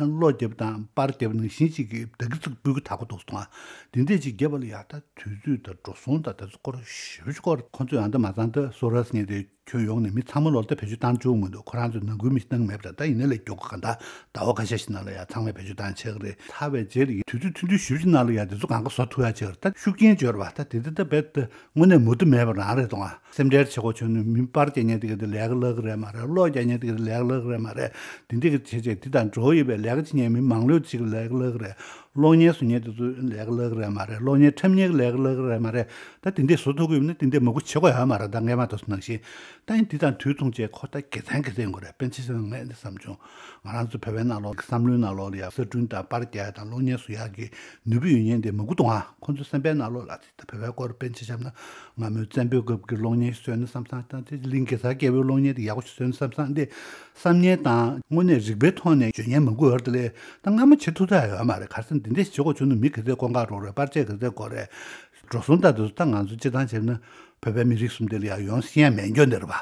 ཨ་གློག་རྒྱབ་དང་པར་རྒྱབ་ནང་བཞིན་ཅིག་གི་བདག་གི་ཚིག་སྤུ་གུ་དག་པོ་འདུག་སོང་ཨ། དེ་འདྲས་ཅིག་བརྒྱབ་པ་ལ་ཡ་ད་དུས་ཚོད་དང་འགྲོ་སོང་དང་དེ་ཚོ་སྐོར་ཞེ་པོ་ཅིག་སྐོར་ཁོང་ཚོས་ཨ་འདི་མ་ཚང་ད་སོ་ར་སི་ནི་དེ། ཁྱོན་ཡོངས་ནས་མི་ཚང་མ་ལོར་ད་བེད་སྤྱོད་བཏང་བཅུག་མི་འདུག་ཁོ་རང་ཚོས་ནང་ཁུལ་མི་ཤེས་སྟངས་མེད་པ་རེད། ད་ཡིན་ན་ལས་མགྱོགས་གང་ལྟར་ཟླ་བ་ཁ་ཤས་ཤིག་ནང་ལ་ཡ་ཚང་མས་བེད་སྤྱོད་བཏང་ཆགས་ཀྱི་རེད། ཚར་བའི་རྗེས་ལ་ཡ་དུས་ཚོད་ཐུང་ཐུང་ཞེ་པོ་ཅིག་ནང་ལ་ཡ་དེ་ཚོ་གང་ག་བཟོ་ཐུབ་ཡ་ཆགས་ཀྱི་རེད། ད་ཤུགས་རྐྱེན་འབྱོར་བ་ད་དེ་འདྲ་ད་རྦད་དེ་དངོས་གནས་མུ་མཐུད་མེད་པ་རང་རེད་དོ། ང་སེམས་ཁྲལ་བྱེད་དགོས་བྱུང་ན་མི་པར་རྒྱག་མཁན་དེ་ག་དེ་ལས་ཀ་ལྷག་གི་རེད་མ་རེད། གློག་རྒྱག་མཁན་དེ་ག་དེ་ལས་ཀ་ལྷག་གི་རེད་མ་རེད། དེ་འདྲ་གི་བྱས་བྱས་དེ་དང་འགྲོ་ཡོད་པའི་ལས་ཀ་བྱེད་མཁན་མི་མང་ལོས་ཅིག་ལས་ཀ་ལྷག་གི་རེད། གློག་བརྙན་བཟོ་མཁན་དེ་ཚོ་ལས་ཀ་ལྷག་གི་རེད་མ་རེད། གློག་བརྙན་འཁྲབ་མཁན་གྱི་ལས་ཀ་ལྷག་གི་རེད་མ་རེད། ད་དེ་འདྲས་བཟོ་ཐུབ་ཀྱི་ཡོད་ན་དེ་འདྲས་མང་པོ་བྱེད་དགོས་ཡོད་མ་རེད། ད་སྔས་མ་དེ་ཚོ་ནང་བཞིན། ད་ཡིན་དེ་དང་དུས་མཚུངས་བྱས་ཁོ་ད་དགེ་མཚན་དགེ་མཚན་ཡོང་གི་རེད། དཔེར་ན་ཆ་བཞག་ན་ངས་འདི་བསམ་བྱུང་། ང་རང་ཚོ་བོད་པའི་ནང་ལོགས་ཀྱི་བསམ་བློའི་ནང་ལོགས་ལ་ཡང་གསར་སྐྲུན་དང་པར་རྒྱག་ཡ་དང་གློག་བརྙན་བཟོ་ཡ་གི་ནུས་པ་ཡོད་མཁན་དེ་མང་པོ་འདུག་ཨ། ཁོང་ཚོའི་བསམ་པའི་ནང་ལོགས་ལ་དེ་ད་བོད་པའི་སྐོར་དཔེར་ན་ཆ་བཞག་ན་ང་མོའི་བཙན་པོའི་སྐབས་ཀྱི་གློག་བརྙན་བཟོས་ན་བསམ་བསམ་དང་དེ་གླིང་གེ་སར་རྒྱལ་པོའི་གློག་བརྙན་དེ་ཡག་པོ་ཞིག་བཟོས་ན་བསམ་བསམ་དེ། བསམ་ངན་དང་དངོས་གནས་རིག་པའི་ཐོག་ནས་བརྗོད་མཁན་མང་པོ་ཡོད་རེད་དེ་ལས་ད་སྔ་མོ་བྱེད་ཐུབ་ཐབས་ཡོད་མ་རེད། ག་རེ་ཟེར་ན་འདི་འདྲས་ཞིག་བྱེད་དགོས་བྱུང་ན་མི་ག་ཚོད་དཀོན་ཁག་རོགས་རེད། པར་ཆས་ག་ཚོད་དགོས་རེད། འགྲོ་སོང་ད་དུ་ད་ང་ཚོ་སྤྱིར་བཏང་བྱས་ན་བོད་པའི་མི་རིགས་གསུམ་དེ་ལ་ཡང་ཡོང་ཤེས་ཡ་མེད་འགྱོ་འདི་རེད་པ།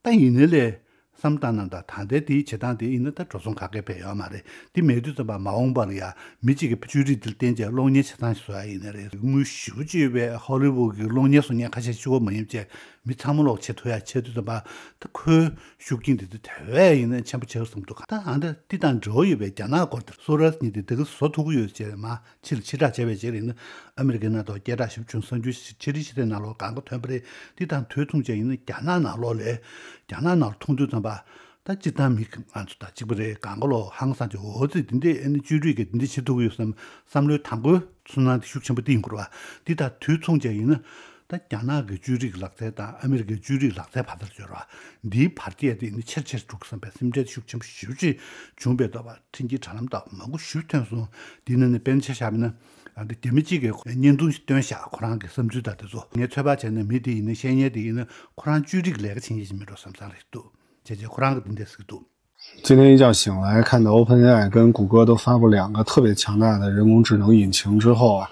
ད་ཡིན་ནའི་ལས་བསམ་བཏང་ན་ད་ད་ལྟའི་དེའི་བྱེད་སྟངས་དེ་ཡིན་ན་ད་འགྲོ་སོང་ག་གེ་ཕན་ཡོད་མ་རེད། དེ་མེད་དུས་ཙམ་པ་མ་འོངས་པ་ལ་ཡ་མི་གཅིག་གི་བཅོས་སྒྲིག་དེ་བརྟེན་བྱས་གློག་བརྙན་ཆ་ཚང་ཞིག་བཟོ་ཡ་ཡིན་ན་རེད། དངུལ་ཞེ་པོ་ཅིག་ཡོད་པའི་ཧོ་ལི་ཝུད་ཀྱི་གློག་བརྙན་བཟོ་མཁན་ཁ་ཤས་གཅིག་པོ་མ་ཡིན་བྱས་མི་ཚང་མ་ལོག་བྱེད་ཐུབ་ཡ་བྱེད་དུས་ཙམ་པ་ད་ཁོའི་ཤུགས་རྐྱེན་དེ་ཚོ་དེ་བས་ཡིན་ན་ཆེན་པོ་ཆགས་བསམ་འདུག་ད་ཨ་འདྲ་འདི་དང་འབྲེལ་བ་ཡོད་པའི་རྒྱ་ནག་སྐོར་དེ་སོ་ར་སི་ནི་དེ་དེ་ག་བཟོ་ཐུབ་ཀྱི་ཡོད་ཅེས་མ་ཕྱི་ལ་ཕྱི་བསྒྲགས་བྱས་པའི་རྗེས་ལ་ཡིན་ན་ཨ་མི་རི་ཀའི་ནང་དུ་སྐད་གྲགས་ཞེ་པོ་བྱུང་། གསར་འགྱུར་ཕྱི་རིག་ཤེས་ལྡན་ནང་ལོགས་གང་ག་ཐོན་པ་རེད། འདི་དང་དུས་མཚུངས་བྱས་ཡིན་ན་རྒྱ་ནག་ནང་ལོགས་ལས་རྒྱ་ནག་ནང་ལ་མཐོང་དུས་ཙམ་པ་ད་སྤྱིར་བཏང་མི་ང་ཚོ་དང་གཅིག་པ་རེད། གང་ག་ལོ་ཧང་སང་ཅིག་འོ་ཙི་འདི་འདྲས་ཨ་ནི་བཅོས་སྒྲིག་གི་འདི་འདྲས་བྱེད་ཐུབ་ཀྱི་ཡོད་བསམ་བསམ་བློའི་དང་པོའི་ཚོར་སྣང་དེ་ཤུགས་ཆེན་པོ་དེ་ཡིན་དགོས་རེད་པ། འདི་དང་དུས་མཚུངས་བྱས་ཡིན་ན། ད་རྒྱ་ནག་གི་བཅོས་སྒྲིག་ལག་རྩལ་དང་ཨ་མི་རི་ཀའི་བཅོས་སྒྲིག་ལག་རྩལ་བར་དུ་འབྱོར་བ། འདིའི་བར་ཐད་དེ་ནི་ཆེར་ཆེར་འགྲོ་གི་བསམ་པའི་སེམས་ཁྲལ་ཤུགས་ཆེན་པོ་ཞེ་པོ་ཅིག་བྱུང་བའི་ཐོག་པ་འཕྲིན་གྱི་དྲ་ལམ་དག་མང་པོ་ཞིག་ཐོན་སོང་། འདི་ནང་ནས་དཔེར་ན་ཆ་བཞག་པ་ཡིན་ན་ཨ་འདི་རྒྱ་མི་གཅིག་གིས་བརྙན་ཐུང་ཞིག་བཏོན་བཞག་ཁོ་རང་གི་བསམ་ཚུལ་དང་དེ་ཚོ་ངས་ཚོད་དཔག་བྱས་ན་མི་དེ་ཡིན་ན་བཤད་མཁན་དེ་ཡིན་ན་ཁོ་རང་བཅོས་སྒྲིག་ལས་ཀ་བྱེད་མཁན་ཞིག་མིན་འགྲོ་བསམ་བསམ་རེད་འདུག་བྱས་རྗེས་ཁོ་རང་གིས་འདི་འདྲ་ཟེར་གྱི་འདུག 今天一觉醒来，看到 OpenAI 跟谷歌都发布两个特别强大的人工智能引擎之后啊，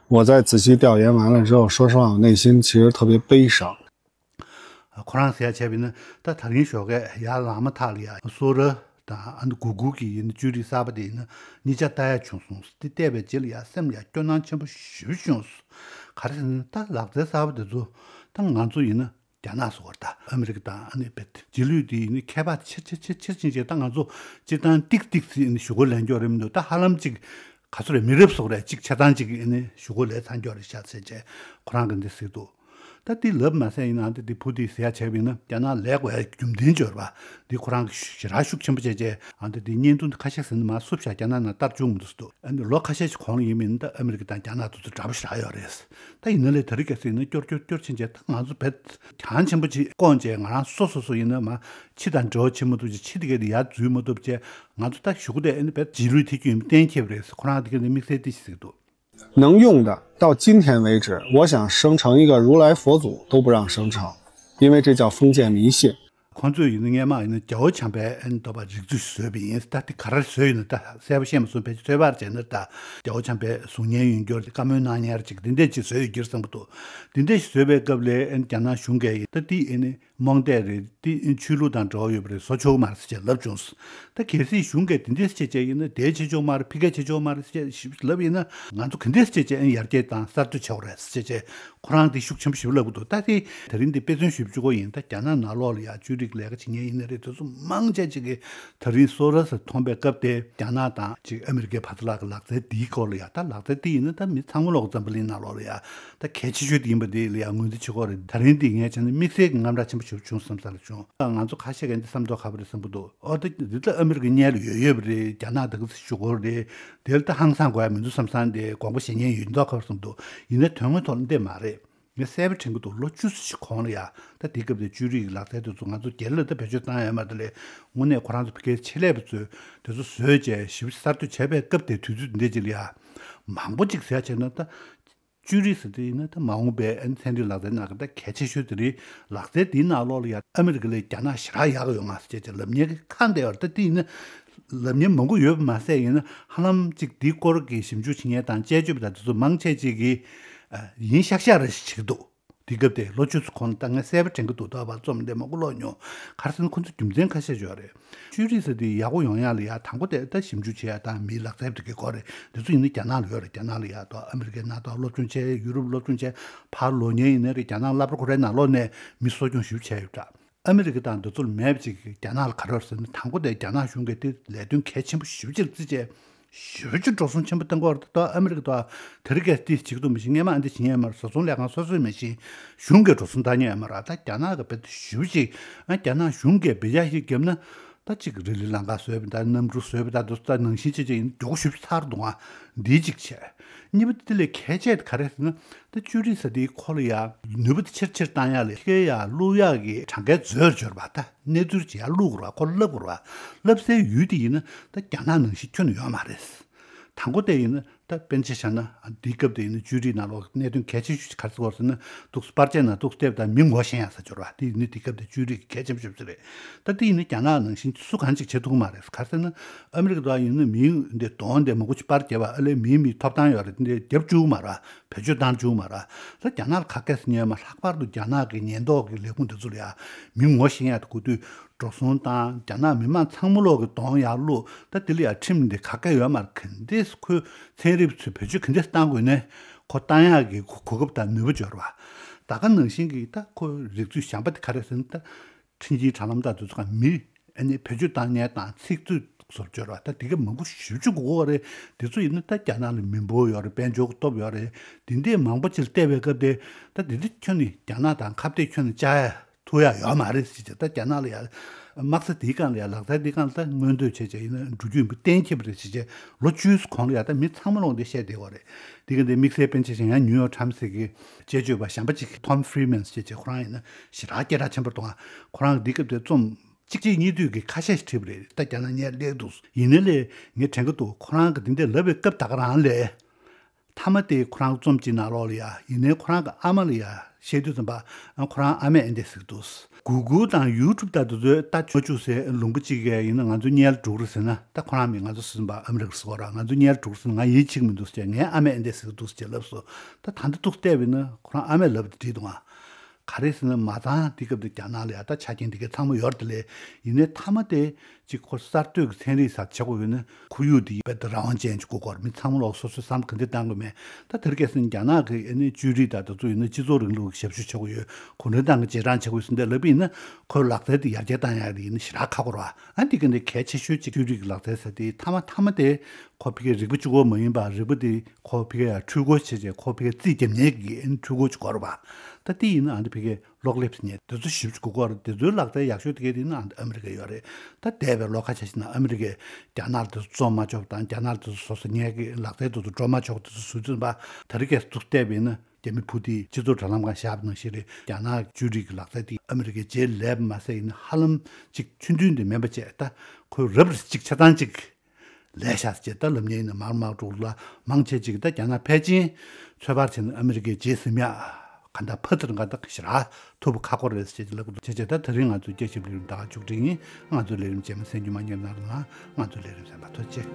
我在仔细调研完了之后，说实话，我内心其实特别悲伤。 ཁོ་རང་ཟེར་ཡ་བྱས་པ་ཡིན་ན་ད་ད་རིང་ཞོགས་ཀས་ཡར་ལངས་མ་ཐག་ལ་ཡ་སོ་ར་དང་ཨ་ནི་གུ་གུལ་གྱི་ཡིན་ན་བཅོས་སྒྲིག་གསར་པ་དེ་ཡིན་ན་གཉིས་ཆ་ལྟ་ཡ་བྱུང་སོང་། དེ་བལྟས་པའི་རྗེས་ལ་ཡ་སེམས་ལ་ཡ་སྐྱོ་སྣང་ཆེན་པོ་ཞེ་པོ་བྱུང་སོང་། ག་རེ་ཟེར་ན་ད་ལག་རྩལ་གསར་པ་དེ་ཚོ་ད་ང་ཚོ་ཡིན་ན། རྒྱ་ནག་སོགས་ད་ཨ་མི་རི་ཀ་དང་ཨ་ནི་བེད་རྗེས་ལུས་དེ་ཡིན་ནི་ཁྱད་པར་ཆེར་ཆེར་ཆེར་ཆེར་ཕྱིན་རྗེས་ད་ང་ཚོ་སྤྱིར་བཏང་ཏིག་ཏིག་ཟེར་ནི་ཞུ་སྒོ་ལེན་རྒྱུ་རེད་མི་འདུག་ད་ཧ་ལམ་ཅིག་ག་ཚོད་རེད་མི་རབས་སོགས་རེད་ཅིག་ཆ་ཚང་ཅིག་ཨ་ནི་ཞུ་སྒོ་ལས་ཚར་རྒྱུ་རེད་ཤག་ཟེར་བྱས་ཁོ་རང་གི་འདི་ཟེར་འདུག་ད་དེ་ལབ་མ་ཟད་ཡིན་ན་ཨ་འདི་འདི་བུ་དེ་ཟེར་ཡ་བྱས་པ་ཡིན་ན་རྒྱ་ནག་ལས་དགོས་ཡ་རྒྱུ་མཚན་འབྱོར་བ་འདི་ཁོ་རང་གི་ཞེ་དྲག་ཤུགས་ཆེན་པོ་བྱས་བྱས་ཨ་འདི་འདི་བརྙན་ཐུང་འདི་ཁ་ཤས་ཟེར་ན་མ་བསུབ་ཤག་རྒྱ་ནག་ནང་ལྟར་བྱུང་མི་འདུག་ཟེར་འདུག་ཨ་ནི་ལོ་ཁ་ཤས་ཤིག་གོང་ལ་ཡིན་མིན་ད་ཨ་མི་རི་ཀ་དང་རྒྱ་ནག་དེ་ཚོ་འདྲ་པོ་ཞེ་དྲག་ཡོད་རེད། ད་ཡིན་ན་ལས་ད་རེས་གལ་སྲིད་ཡིན་ན་སྐྱོར་སྐྱོར་སྐྱོར་ཕྱིན་བྱས་ད་ང་ཚོ་བེད་གྱང་ཆེན་པོ་ཅིག་བསྐོངས་བྱས་ང་རང་སོ་སོ་སོ་ཡིན་ན་མ་ཕྱི་དང་འབྲེལ་བ་བྱེད་མ་ཐུབ་ཅིག་ཕྱི་དེ་གས་དེ་ཡར་འཛུལ་མ་ཐུབ་བྱས་ང་ཚོ་ད་གཞུག་གུ་དེ་ཨ་ནི་བེད་རྗེས་ལུས་ཐེབས་རྒྱུ་ཡིན་གཏན་འཁེལ་བ་རེད། ཁོ་རང་དེ་གས་དེ་དམིགས་བསལ་དེ་ཞིག་ཟེར་གི་འདུག 能用的，到今天为止，我想生成一个如来佛祖都不让生成，因为这叫封建迷信。 ཁོང་ཚོས་ཡིན་ན་སྔས་མ་ཡིན་ན་རྒྱལ་བ་བྱམས་པའི་ཨ་ནི་འདོད་པ་རིག་མཛོད་ཞིག་བཟོས་པ་ཡིན། ད་དེ་ག་རེ་བཟོས་ཡོད་ན་ད་གསལ་པོ་ཤེས་མ་སོང་། ཕལ་ཆེར་ཚོད་དཔག་བྱས་ན་ད་རྒྱལ་བ་བྱམས་པའི་གཟུགས་བརྙན་ཡོད་རྒྱུ་བཀའ་མོལ་གནང་མཁན་ཅིག་དེ་འདྲས་ཅིག་བཟོས་ཡོད་རྒྱུ་རེད་བསམ་གི་འདུག་དེ་འདྲས་ཞིག་བཟོས་པའི་སྐབས་ལ་ཨ་ནི་རྒྱ་ནག་གཞུང་གིས་ད་དེ་ཨ་ནི་རྨོངས་དད་རེད། དེ་ཨ་ནི་ཆོས་ལུགས་དང་འབྲེལ་བ་ཡོད་པ་རེད། བཟོ་ཆོག་གི་མ་རེད་ཟེར་བྱས་ལབ་བྱུང་། ད་གལ་སྲིད་གཞུང་གིས་དེ་འདྲས་བྱས་བྱས་ཡིན་ན་དེ་བྱེད་ཆོག་མ་རེད། ཕ་གིར་བྱེད་ཆོག་མ་རེད་ཟེར་བྱས་ཞིབ་ལབ་ཡིན་ན་ང་ཚོ་ག་འདྲས་བྱས་བྱས་ཨ་ནི་ཡར་རྒྱས་དང་གསར་གཏོད་བྱེད་དགོས་རེད་ཟེར་བྱས་བྱས། ཁོ་རང་དེ་ཤུགས་ཆེན་པོ་ཞིག་ལབ་གི་འདུག་ད་དེ་དེ་རིང་འདི་དཔེ་མཚོན་ཞུ་བཅུག་གོ་ཡིན། ད་རྒྱ་ནག་ནང་ལོགས་ལ་ཡ་བཅོས་སྒྲིག་ལས་ཀ་བྱེད་མཁན་ཡིན་ན་རེད། དེ་ཚོ་མང་ཆེ་ཅིག་གིས་ད་རིང་སོ་ར་སི་མཐོང་པའི་སྐབས་དེ་རྒྱ་ནག་དང་ཅིག་ཨ་མི་རི་ཀའི་བར་དུ་ལག་གི་ལག་རྩལ་འདིའི་སྐོར་ལ་ཡ་ད་ལག་རྩལ་འདི་ཡིན་ན་ད་མི་ཚང་མ་ལོག་འཛམ་བུ་གླིང་ནང་ལོགས་ལ་ཡ་ད་གལ་ཆེ་ཤོས་དེ་ཡིན་པ་དེ་ལ་ཡ་ངོས་འཛིན་བྱེད་ཀྱི་ཡོད་རེད། ད་རིང་འདི་ངས་བྱས་ན་དམིགས་བསལ་གྱི་དངངས་སྐྲག་ཆེན་པོ་ ཞེ་པོ་བྱུང་བསམ་ས་ལ་བྱུང་། ང་ཚོ་ཁ་ཤས་ཀྱིས་འདི་བསམ་ཐོག་ཁ་པོ་རེད་བསམ་གྱི་འདུག་ཨོ་ད་འདི་ལྟ་ཨ་མི་རི་ཀའི་མཉེལ་ཡོད་ཡོད་པ་རེད། རྒྱ་ནག་ད་ག་ཚོད་ཞུ་དགོས་རེད། དེ་ལ་ད་ཧང་སང་དགོས་ཡ་མི་འདུག་བསམ་བསམ་དེ་དགོངས་པ་བཞེས་མཁན་ཡོད་མདོག་ཁ་པོ་བསམ་འདུག་ཡིན་ན་དོན་དངོས་ཐོག་ལ་འདི་མ་རེད། ངས་གསལ་པོ་དྲན་གྱི་འདུག་ལོ་བཅུ་ཙམ་ཞིག་གོང་ལ་ཡ། ད་དེ་སྐབས་དེ་བཅོས་རིག་གི་ལག་རྩལ་དེ་ཚོ་ང་ཚོ་སྒེར་ལ་ད་བེད་སྤྱོད་བཏང་ཡོད་མ་རེད། དེ་ལས་དངོས་གནས་ཁོ་རང་ཚོ་ཕ་གིའི་ཆེད་ལས་པ་ཚོས་དེ་ཚོ་བཟོས་བྱས་ཞིབ་གསར་གཏོད་བྱས་པའི་སྐབས་དེ་དུས་ཚོད་འདི་ཅིག་ལ་ཡ། མང་པོ་ཅིག་ཟེར་བྱས་ན་ད། བཅོས་རིག་ཟེར་དེ་ཡིན་ན་ད་མ་འོངས་པའི་ཨ་ནི་ཚན་རིག་ལག་རྩལ་ནང་གི་ད་གལ་ཆེ་ཤོས་དེ་རེད། ལག་རྩལ་དེའི་ནང་ལོགས་ལ་ཡ་ཨ་མི་རི་ཀ་ལས་རྒྱ་ནག་ཞེ་དྲག་ཡག་ཡོད་ང་ཟེར་བྱས་བྱས་ལབ་མཁན་གྱི་ཁ་འདས་བར་ད་དེ་ཡིན་ན། ལབ་མཁན་མང་པོ་ཡོད་པ་མ་ཟད་ཡིན་ན་ཧ་ལམ་ཅིག་འདིའི་སྐོར་གྱི་ཞིབ་འཇུག་བྱེད་མཁན་དང་དཔྱད་བརྗོད་པ་དང་དེ་ཚོ་མང་ཆེ་ཅིག་གིས་ཨ་ཡིན་ཤག་ཤག་རེ་ཞིག་བྱེད་ཀྱི་འདུག་དེ་སྐབས་དེ་ལོ་བཅུ་ཙམ་གོང་ལ་ད་ངས་གསལ་པོ་དྲན་གྱི་འདུག་ད་བར་རྩོམ་འདི་མང་པོ་ཀློག་མྱོང་། ག་རེ་ཟེར་ན་ཁོ་ཚོ་རྒྱུ་མཚན་ཁ་ཤས་ཡོད་རེད། བཅོས་རིག་ཟེར་དེ་ཡག་པོ་ཡོང་ཡག་ལ་ཡ་དང་པོ་དེ་ད་ཞིབ་འཇུག་བྱེད་ཡ་དང་མིའི་ལག་རྩལ་དེ་གའི་སྐོར་རེད། དེ་ཚོ་ཡིན་ན་རྒྱ་ནག་ལ་ཡོད་རེད། རྒྱ་ནག་ལ་ཡ་ད་ཨ་མི་རི་ཀའི་ནང་ད་སློབ་སྦྱོང་བྱས། ཡུ་རོབ་སློབ་སྦྱོང་བྱས། ཕར་ལོག་མཁན་ཡིན་ན་རེད། རྒྱ་ནག་གླ་པ་ཁོ་རའི་ནང་ལོགས་ནས་མི་གསོ་སྐྱོང་ཞིབ་བྱས་ཡོད་འདྲ། ཨ་མི་རི་ཀ་དང་འདི་ཚོ་ལ་མེད་པ་ཅིག་རྒྱ་ནག་ལ་ག་རེ་ཡོད་ཟེར་ན་དང་པོ་དེ་རྒྱ་ནག་གཞུང་གིས་དེ་ལས་དོན་གལ་ཆེན་པོ་ཞེ་པོ་ཅིག་བརྩིས་བྱས། ཞེ་པོ་ཅིག་འགྲོ་སོང་ཆེན་པོ་བཏང་གི་ཡོད་རེད། ད་ཨ་མི་རི་ཀ་དང་དེ་རིང་ཁ་སང་དེ་བྱེད་ཀྱི་འདུག་མི་ཤེས། སྔོན་མ་ཨ་འདི་བྱེད་མཁན་ཡོད་མ་རེད། བཟོ་ཚོང་ལས་ཁང་སོ་སོས་མི་ཤེས། གཞུང་གིས་འགྲོ་སོང་བཏང་མཁན་ཡོད་མ་རེད། ད་རྒྱ་ནག་གིས་རྦད་དེ་ཞེ་པོ་ཅིག་ཨ་རྒྱ་ནག་གཞུང་གིས་འབུད་རྒྱག་ཞིག་བརྒྱབ་ན། ད་ཅིག་རི་ལི་ལང་ཀ་བཟོས་པ་དང་གནམ་གྲུ་བཟོས་པ་དང་དེ་ཚོ་ད་ནང་བཞིན་བྱས་བྱས་ཡིན་མགྱོགས་ཤུགས་ཚར་འདུག་ཨ། འདི་གཅིག་བྱས། གཉིས་པ་དེ་ལས་གལ་ཆེ་དེ་ག་རེ་ཟེར་ན། ད་བཅོས་རིག་ཟེར་དེའི་ཁོ་ལ་ཡ་ནུས་པ་དེ་ཆེར་ཆེར་བཏང་ཡག་ལ་ཕ་གིར་ཡ་བླུག་ཡག་གི་གྲངས་ཀའི་མཛོད་འབྱོར་བ་ད་གནས་ཚུལ་ཅིག་ཡར་བླུག་དགོས་རེད་བ། ཁོ་བསླབ་དགོས་རེད་བ། བསླབ་སའི་ཡུལ་དེ་ཡིན་ན་ད་རྒྱ་ནག་ནང་བཞིན་ཁྱོན་ནས་ཡོད་མ་རེད། དང་པོ་དེ་ཡིན་ན་ད་དཔེར་ན་ཆ་བཞག་ན་འདིའི་སྐབས་དེ་ཡིན་ན་བཅོས་རིག་ནང་ལོགས་གནད་དོན་གལ་ཆེ་ཤོས་ཅིག་ག་རེ་ཟེར་དགོས་ཟེར་ན། འདུག་སེ་པར་ཆས་ནང་འདུག་སེ་བལྟས་པ་དང་མི་ངོ་ཤེས་ཡག་ས་འབྱོར་བ་དེ་ཡིན་ན་འདིའི་སྐབས་དེ་བཅོས་རིག་གལ་ཆེན་པོ་ཞེ་པོ་ཅིག་རེད། ད་དེ་ཡིན་ན་རྒྱ་ནག་ནང་བཞིན་སུ་གང་ཅིག་བྱེད་ཐུབ་ཀྱི་མ་རེད། ག་རེ་ཟེར་ན་ཨ་མི་རི་ཀ་དང་ཡིན་ན་མིའི་འདི་གདོང་འདི་མང་པོ་ཅིག་པར་བརྒྱབ་པ་ཨ་ལས་མིའི་མིའི་ཐོབ་ཐང་ཡོད་རེད། འདི་རྒྱབ་བཅུག་མ་རེད། བེད་སྤྱོད་བཏང་བཅུག་མ་རེད། ད་རྒྱ་ནག་ལ་ག་གེ་སེ་ཉན་མ། ལྷག་པར་དུ་རྒྱ་ནག་གི་ཉེན་རྟོག་གི་ལས་ཁུངས་འདི་ཚོ་ལ་ཡ་མི་ངོ་ཤེས་ཡག་དེ་དགོས་དུས་འགྲོ་སོང་བཏང་། རྒྱ་ནག་མི་མང་ཚང་མ་ལོག་གི་གདོང་ཡར་བླུགས། ད་དེ་ལ་ཡ་ཁྲིམས་འདི་ག་གེ་ཡོད་མ་རེད། ག་འདྲས་ཁོའི་ཚན་རིག་པ་ཚོས་བེད་སྤྱོད་ག་འདྲས་བཏང་དགོས་ནས་ཁོ་བཏང་ཡག་གི་གོ་གོ་སྐབས་དང་ནུས་པ་འབྱོར་བ། ད་ག་ནང་བཞིན་གྱི་ད་ཁོའི་རིག་ཚུལ་གཞན་པ་དེ་ག་རེ་ཟེར་ན། ད་འཕྲིན་སྐྱེལ་དྲ་ལམ་དང་དེ་ཚོ་ག་མི་ཨ་ནི་བེད་སྤྱོད་བཏང་མཁན་དང་ཚིག་མཛོད་སོགས་འབྱོར་བ་ད་དེ་ག་མང་པོ་ཞེ་པོ་ཅིག་དགོས་ཀྱི་རེད། དེ་ཚོ་ཡིན་ན་ད་རྒྱ་ནག་ལ་མི་འབོར་ཡོད་རེད། དཔལ་འབྱོར་སྟོབས་ཡོད་རེད། དེ་འདྲས་མང་པོ་ཅིག་ལ་བལྟས་པའི་སྐབས་དེ་ད་དེ་འདྲས་ཁྱོན་ནས་རྒྱ་ནག་དང་ཁ་གཏད་ཁྱོན་ནས་བཅག་ཡ་ཐུབ་ཡ་ཡོད་མ་རེད་ཟེར་བྱས། ད་རྒྱ་ནག་ལ་ཡ་དམག་ས་དེའི་སྒང་ལ་ཡ་ལག་རྩལ་དེའི་སྒང་ལ་ད་མངོན་འདོད་བྱས་བྱས་ཡིན་ན་འགྲོ་རྒྱུ་ཡིན་པ་གཏན་འཁེལ་བ་རེད་ཟེར་བྱས། ལོ་བཅུ་གོང་ལ་ཡ་ད་མི་ཚང་མ་ལོག་འདི་བཤད་བསྡད་ཡོད་རེད། དེ་ག་འདི་དམིགས་བསལ་དཔེར་ན་ཆ་བཞག་ཡང་ནིའུ་ཡོག་ཊའིམ་སི་གི་དཔྱད་བརྗོད་པ་གཞན་པ་ཅིག་Tom Friedman ཟེར་བྱས་ཁོ་རང་ཡིན་ན་ཞེ་དྲག་སྐད་གྲགས་ཆེན་པོ་འདུག་ཨ། ཁོ་རང་འདི་སྐབས་དེ་རྩོམ་གཅིག་གཅིག་གཉིས་བསྡུས་ཀྱི་ཁ་ཤས་ཤིག་བྲིས་པ་རེད། ད་རྒྱ་ནག་མཉེལ་སླེབས་འདུག་ཡིན་ནའི་ལས་ངས་དྲན་གྱི་འདུག་ཁོ་རང་གི་འདི་འདྲ་ལབ་པའི་སྐབས་ད་ག་རང་ལས། མཐའ་མ་དེ་ཁོ་རང་རྩོམ་གཅིག་ནང་ལོགས་ལ་ཡ་ཡིན་ནའི་ཁོ་རང་གི་ཨ་མ་ལ་ཡ་བཤད་དུས་ཙམ་པ་ཁོ་རང་ཨ་མས་ཨེ་འདྲས་ཟེར་གྱི་འདུག་གུ་གུལ་དང་ཡུ་ཊུབ་དང་དེ་ཚོའི་ལྟ་མ་བཅུག་ཟེར། ལུང་པ་གཅིག་གིས་ཡིན་ན་ང་ཚོ་མཉེལ་འགྲོ་གི་རེད་ཟེར་ན། ད་ཁོ་རང་མིན་ང་ཚོ་སྲིད་འཛིན་པ་ཨ་མི་རི་ཀ་ཟེར་བ་ར། ང་ཚོ་མཉེལ་འགྲོ་གི་རེད་ཟེར་ན་ང་ཡིད་ཆེས་ཀྱི་མི་འདུག་ཟེར་བྱས། ངའི་ཨ་མས་ཨེ་འདྲས་ཟེར་གྱི་འདུག་ཟེར་བྱས་ལབ་སོང་། ད་ད་འདི་འདུག་བལྟས་པ་ཡིན་ན་ཁོ་རང་ཨ་མས་ལབ་པ་དེ་བྲིས་འདུག་ཨ། ག་རེ་ཟེར་ན་མ་ཚང་དེ་སྐབས་དེ་རྒྱ་ནག་ལ་ཡ་ད་ཆ་རྐྱེན་དེ་གའི་ཚང་མ་ཡོད་རེད་དེ་ལས། ཡིན་ནའི་མཐའ་མ་དེ་ཅིག་ཁོ་གསར་གཏོད་ཀྱི་ཚན་རིག་ཟེར་བྱེད་དགོས་ཡོད་ན་ཁོར་ཡུག་དེ་རྦད་དེ་རང་དབང་ཅན་ཅིག་དགོས་ཀྱི་ཡོད་རེད། མི་ཚང་མ་ལོག་སོ་སོའི་བསམ་ག་འདྲ་བཏང་དགོས་མེད། ད་དེ་རིང་ཁ་སང་རྒྱ་ནག་གི་ཨ་ནི་བཅོས་རིག་དང་དེ་ཚོ་ཡིན་ན་སྤྱི་ཚོགས་རིང་ལུགས་ཀྱི་ཞབས་ཞུ་བྱེད་དགོས་ཡོད། གུང་ཁྲན་ཏང་གི་རྗེས་འབྲང་བྱེད་དགོས་ཡོད་ཟེར་འདྲ་ལབ་པ་ཡིན་ན་ཁོའི་ལག་རྩལ་དེ་ཡར་རྒྱས་བཏང་ཡག་དེ་ཡིན་ན་ཞེ་དྲག་ཁག་པོ་རེད་བ། ཨ་འདི་ག་འདི་གལ་ཆེ་ཤོས་ཅིག་བཅོས་རིག་གི་ལག་རྩལ་ཟེར་དེ་མཐའ་མ་མཐའ་མ་དེ་ཁོ་ཕ་གིའི་རིག་པ་གཅིག་པོ་མ་ཡིན་པ། རིག་པ་དེ་ཁོ་ཕ་གིའི་ཡ་འཕྲུལ་འཁོར་བྱས་བྱས་ཁོ་ཕ་གིའི་རྩིས་རྒྱབ་མཁན་གྱི་འཕྲུལ་འཁོར་ཅིག་དགོས་རེད་བ། ད་དེ་ཡིན་ན་ཨ་འདི་ཕ་གིའི་གློག་ཀླད་ཟེར་མཁན་དེ་ཚོ་ཞིབ་ཅིག་དགོས་ཀྱི་ཡོད་རེད། དེ་ཚོའི་ལག་རྩལ་ཡག་ཤོས་དེ་ག་དེ་ཡིན་ན་ཨ་འདི་ཨ་མི་རི་ཀ་ཡོད་རེད། ད་འདས་པའི་ལོ་ཁ་ཤས་ཤིག་ནང་ཨ་མི་རི་ཀས་རྒྱ་ནག་ལ་དེ་ཚོ་བཙོང་མ་ཆོག་པ་དང་། རྒྱ་ནག་ལ་དེ་ཚོ་བཟོ་ས་ཉར་གྱི་ལག་རྩལ་དེ་ཚོ་འགྲོ་མ་ཆོག་པ་དེ་ཚོ་བཟོས་ཚུལ་པ། དེ་རིང་ཁ་སང་འདུག་བལྟས་པ་ཡིན་ན་རྒྱ་མི་པུ་ཏིན་སྤྱི་ཚོགས་དྲ་ལམ་སྒང་བཞག་པ་ནང་བཞིན་རེད། རྒྱ་ནག་བཅོས་སྒྲིག་གི་ལག་རྩལ་དེ་ཨ་མི་རི་ཀས་རྗེས་ལབ་པ་མ་ཟད་ཡིན་ན་ཧ་ལམ་ཅིག་ཆུང་དུས་འདི་མིན་པ་བྱས། ད་ཁོས་རབ་ཅིག་ཆ་ཚང་ཅིག་ལས་ཤག་ཅེས་ད་ལབ་མཁན་ཡིན་ན་མར་མར་འགྲོ་ལ་མང་ཆེ་ཅིག་ད་རྒྱ་ནག་ཕལ་ཆེར་ཚོད་དཔག་བྱས་ན་ཨ་མི་རི་ཀའི་རྗེས་ཟིན་ཡག་ག་འདྲ་ཕར་ཚུར་འགའ་ད་ཞེ་དྲག་ཐུབ་པ་ཁག་པོ་རེད་ཅེས་ལབ་ཀྱི་འདུག་བྱས་བྱས་ད་དེ་རིང་ང་ཚོའི་བརྒྱ་ཞིབ་ལས་རིམ་ད་ག་མཇུག་སྒྲིལ་ཡིན། ང་ཚོའི་ལས་རིམ་རྗེས་མ་གསན་རྒྱུ་མ་བསྙེལ་གནང་རོགས་གནང་། ང་ཚོའི་ལས་རིམ་གསན་པར་ཐུགས་རྗེ་ཆེ།